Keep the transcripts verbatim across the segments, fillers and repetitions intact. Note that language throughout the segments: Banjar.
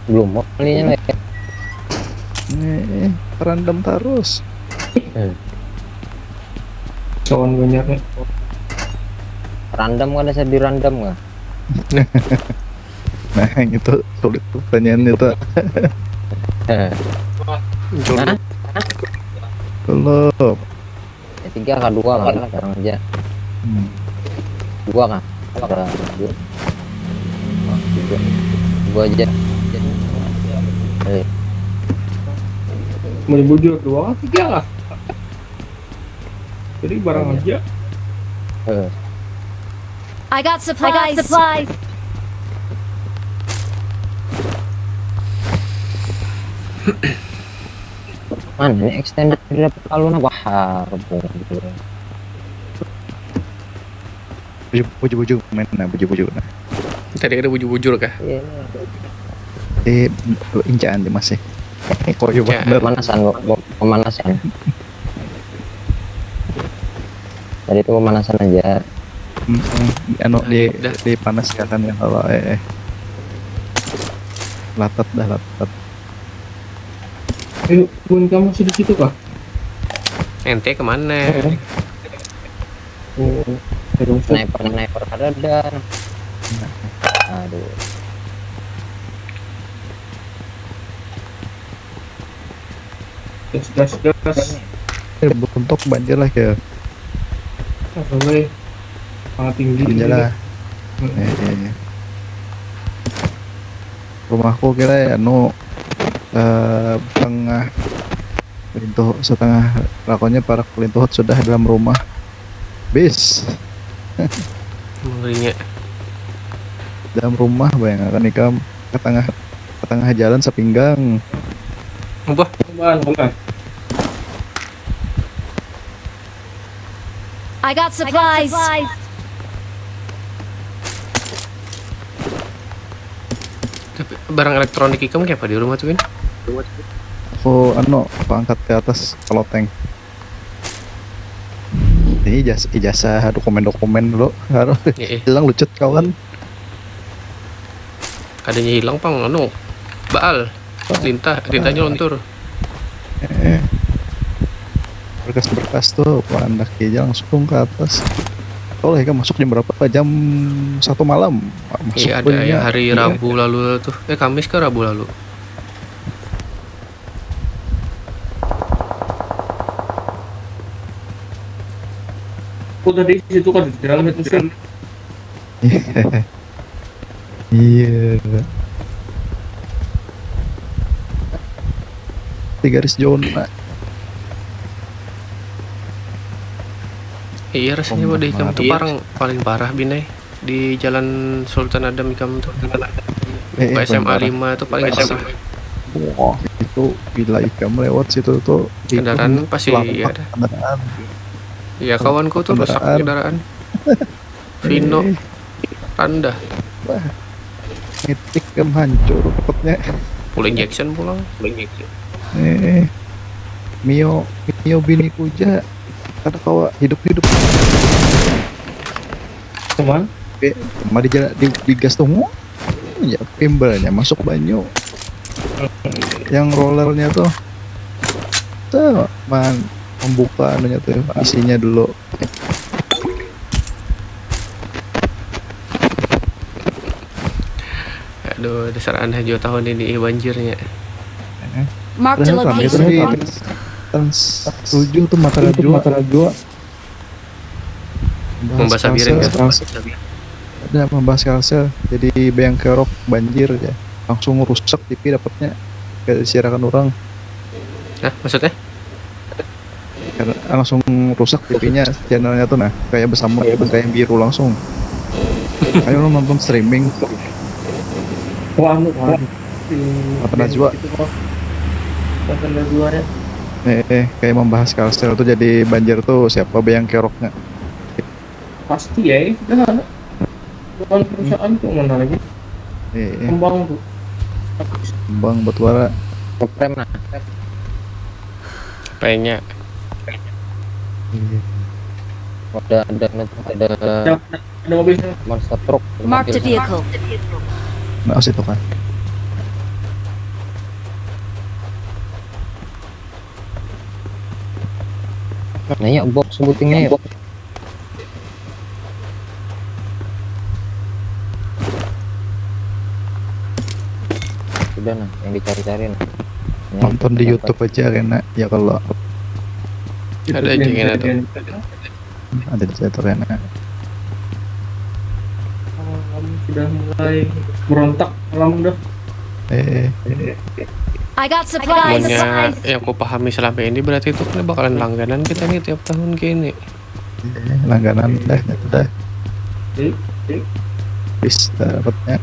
Belum mau belinya lah. Eh, random terus. Eh, Kawan banyaknya. Random kan ada di random nggak? Nah, itu sulit pertanyaannya tuh. Eh, Jodoh. Belum. Ya, tiga kah, dua kah, sekarang aja. Hmm. Dua kah? Ada dua. Oh, tiga. Dua aja. Eh, Mau bujur dua kah, tiga kah? Jadi barang aja. Eh, I got supplies. I got supplies. Mana ini extended grab kalau napa harbung gitu. Buju-buju main nah, buju-buju nah. Tadi ada bujur-bujur kah? Iya. Eh, incaan di masih. Eh, kok ya Ya, bener. Pemanasan, Bu. Bu. Pemanasan. Tadi itu pemanasan aja. Mm-mm. Anu Nah, di dah. dipanaskan ya kalau eh, eh. Latat dah, latat. Ayo, pun kamu masih di situ kah? Ente kemana? Oh, terus Sniper, sniper kada ada. Aduh. Gas, gas, gas. Eh, bentuk banjir lah ya. Apa, weh? Sangat tinggi. Banjir lah. Hmm. Eh, eh, eh. Rumahku kira ya, anu, eh, tengah lintuh, setengah lakonnya parak lintuh sudah dalam rumah. Bis. Mengerinya. Dalam rumah, bayangkan ikam ke tengah, ke tengah jalan sepinggang. Apa? Apaan, apaan? I got supplies. Tapi barang elektronik ikam kayak apa di rumah tuh, Win? Aku anu, aku angkat ke atas ke loteng. Ini ijazah, ijazah, dokumen-dokumen dulu. Harus Ya, eh. Hilang lucut, kawan. Kadanya hilang pang anu. Baal. Lintah, lintahnya luntur. Eh. Berkas-berkas tuh, aku andak aja langsung ke atas. Tahu lah ya, masuk jam berapa? Jam satu malam. Masuk Iya, ada punya- ya, hari iya. Rabu lalu tuh. Eh, Kamis ke Rabu lalu. Aku tadi di situ kan di dalam itu sih. Iya. Di garis zona. Iya, rasanya Oh, wadah ikam tuh iya. Parang paling parah, Bin, eh. Di Jalan Sultan Adam ikam tuh. Eh, eh, Ke S M A paling lima tuh paling parah. Wah, itu bila ikam lewat situ tuh, itu Kendaraan pasti lampak iya dah. Kendaraan. Ya, kawanku tuh rusak Kendaraan. Kendaraan. Vino, Eh, Randa. wah. Mitik kan hancur pokoknya. Full injection pulang. Eh, Mio, Mio bini puja. Kada kawa hidup-hidup. Cuman Oke, cuma di, di, di gas tuh. Ya, pimbelnya masuk banyu. Yang rollernya tuh. Tuh, man, membuka anunya tuh, isinya dulu. Aduh, dasar aneh juga tahun ini, ih, banjirnya. Marked a Padahal kami location. tadi tanggal tujuh tuh Mataram jua. Membahas Sabirin, Kalsel. Ada membahas Kalsel. Jadi bayang kerok banjir ya. Langsung rusak T V dapatnya. Kayak disiarakan orang. Hah, maksudnya? Karena langsung rusak T V-nya, channelnya tuh nah, kayak besamut, kayak biru langsung. Ayo lu nonton streaming. Wah, anu, wah. Si Apa Najwa? Itu kok. Mata Najwa ya. Eh, eh, kayak membahas Kalsel tuh jadi banjir tuh siapa bayang keroknya. Pasti ya, eh. Udah ada. Bukan perusahaan tuh mana lagi? Eh, eh, Kembang tuh. kembang batuara. Ngeprem nah. Kayaknya Iya. Ada ada ada Ada, ada mobil sana. Monster truck. Marked a vehicle. Nah, situ kan. Nah, yuk, box sebutingnya, yuk. Sudah, nah, yang dicari-cari, nah. Ini nonton di dapat. YouTube aja, kena ya kalau ada aja, kena tuh. Ada di situ, kena. Malam sudah mulai merontak, malam dah. Eh, eh. I got supplies. Amunnya yang ku pahami selama ini, berarti itu kan bakalan langganan kita nih tiap tahun gini. Eh, langganan dah, itu dah. Hmm? Hmm? Bis dapatnya.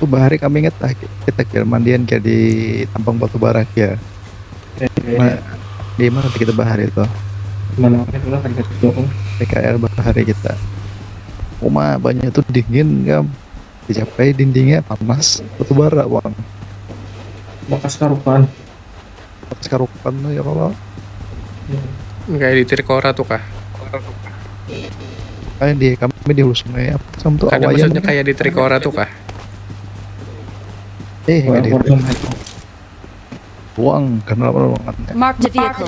Tuh, bahari kami ingat lah, kita kira mandian kayak di Tampang Batu Bara ya. Eh, eh. Mana, di mana kita bahari itu? Mana, mana, mana, mana, mana? P K R bahari kita. Uma, banyak tuh dingin, kam. Dicapai dindingnya panas, batu bara, bang. Bakas karukan. Bakas karukan tuh ya kalau. Kayak di Trikora tuh kah? Kayak di, kami di Hulu Sungai apa, sama tuh. Ada awayan maksudnya kan? Kayak di Trikora tuh kah? Eh, nggak di Trikora. Buang, kenapa lu banget? Marked a vehicle.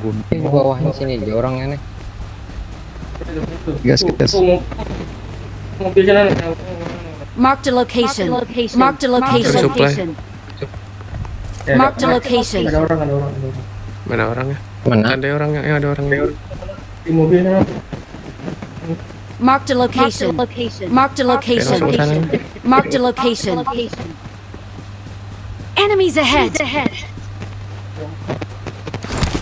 Gunung. Ini di bawahnya sini, di orangnya nih. Gas, gas. Tuh, tuh, mobil sana. Marked a location. Marked a location. Supply. Marked a location. Ada orang, ada orang, ada orang. Mana orangnya? Mana? Ada orangnya, ya, ada orangnya. Di mobil sana. Marked a location. Marked a location. Oke, langsung ke sana. Marked a location. Enemies ahead.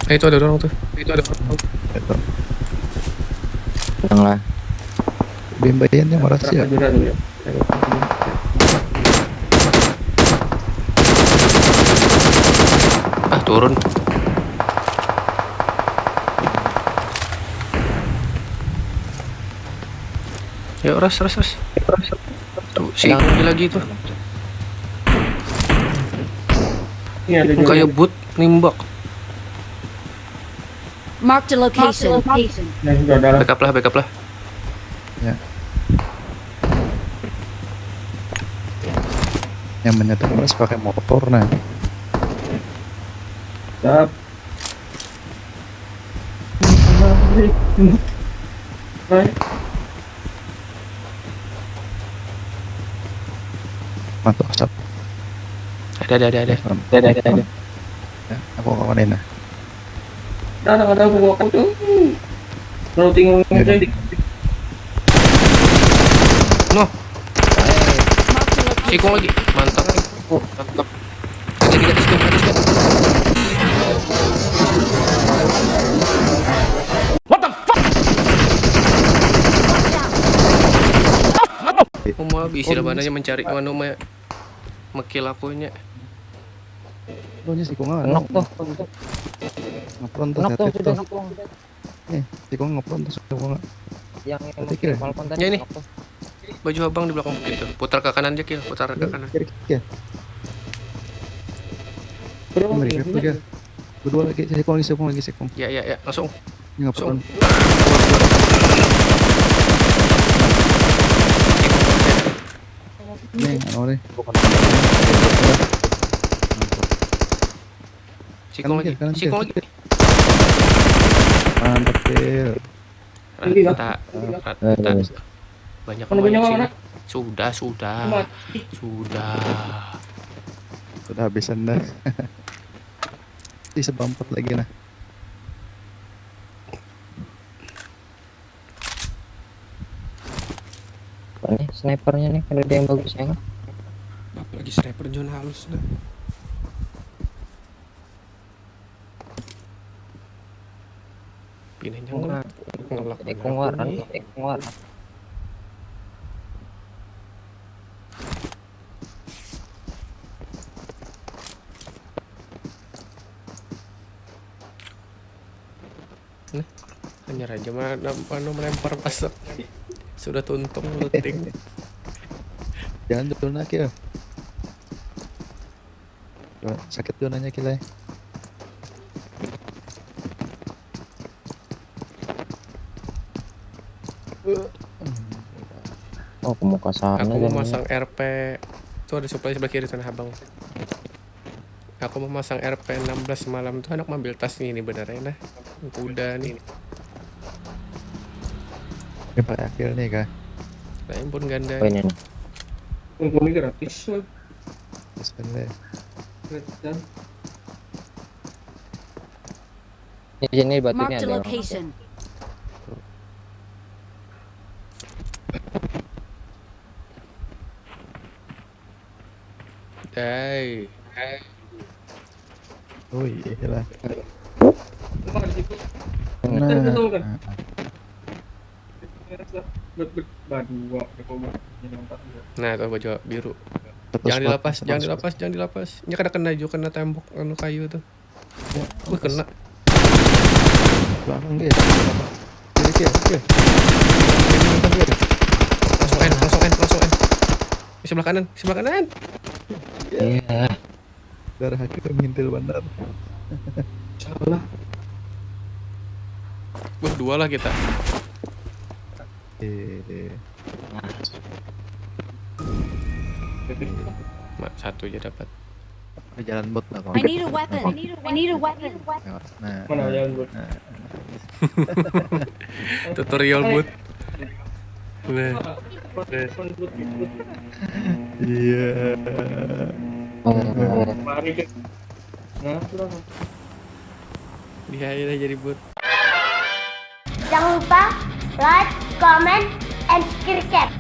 Eh, itu ada orang tuh. Itu ada orang. Itu. Tenang lah. Bembayannya marah sih ya. Berapa juta dulu ya? Ah, turun. Yuk, ras, ras, ras. Tuh, si Ikung lagi tuh. Ini ada juga. Kayak bot nimbak. Marked a location. Nah, sudah ada. Backup lah, backup lah. Ya. Yang menyatu harus pakai motor, nah. Siap. Masuk asap. Ada, ada, ada, ada. Ada, ada, ada, ada. Ya, aku kawanin, nah. Dah, dah, dah, aku, aku tuh. Kalau tinggal. Ya. Aja. Noh. Sikung lagi. Mantap. Mantap. Ada di atas tuh, atas tuh. What the fuck? Uma, bisi lah bananya mencari manu me-, mekil akunya. Lo nya sikung, ah, nok tuh. Ngepron tuh, nok tuh, sudah ngepron. Eh, sikung ngepron tuh, sikung. Yang, yang pakai Falcon tadi. Ya, ini. Baju abang di belakang bukit tuh. Putar ke kanan aja, Kil. Putar ke kanan. Kiri, kiri, kiri. Berdua lagi, sikung lagi, sikung lagi, sikung. Ya, ya, ya. Langsung. Ini ngepron. Langsung. Nih, anu nih. Sikung lagi, kanan, sikung lagi. Mantap, Kil. Rata, rata. Banyak banyak sini. Sudah, sudah. Sudah. Sudah habisan dah. Ih, sebampat lagi, nah. Apa nih snipernya nih, ada yang bagus ya kan? Apalagi sniper zone halus dah. Pinanya ngelak, ngelak. Ikung waran, ikung waran. Nih, hanyar aja mah, anu, melempar pasak. Sudah tuntung looting. Jangan dulu nak ya. Coba, sakit tuh nanya kilai. Oh, aku mau ke sana. Aku mau masang R P. Tuh ada supply sebelah kiri sana, abang. Aku memasang R P enam belas semalam tuh, anak mambil tas nih, ini bener ya nah. Kuda nih. Ini pakai akil nih kah? Lain pun ganda. Oh, ini nih. Kumpulnya gratis lah. Terus kan deh. Gratis kan. Di sini batunya Marked a ada. Emang. Location. Dai. Oh iya lah. Apa di situ? Nah, Betul, betul, kan? nah, Bet bet badua ya kok ini lompat juga. Nah, tuh baju biru. terus Jangan pot- dilapas, jangan terus dilapas, jangan dilapas. Ini kena kena juga kena tembok anu kayu tuh. Ya, Wih, kena. Belakang dia. Kiri kiri kiri. Kiri kiri. Langsung end, langsung end, langsung end. Di sebelah kanan, di sebelah kanan. Iya. Darah aku mintil bener. Salah. Wah, dua lah kita. Eh, Mak, satu aja dapat. Jalan bot lah kok. I need a weapon. I need a weapon. Nah, Mana jalan bot? Nah, Tutorial bot. Nah, Mana bot, bot? iya. Nah, sudah. Dia aja jadi bot. Jangan lupa like, comment, and subscribe.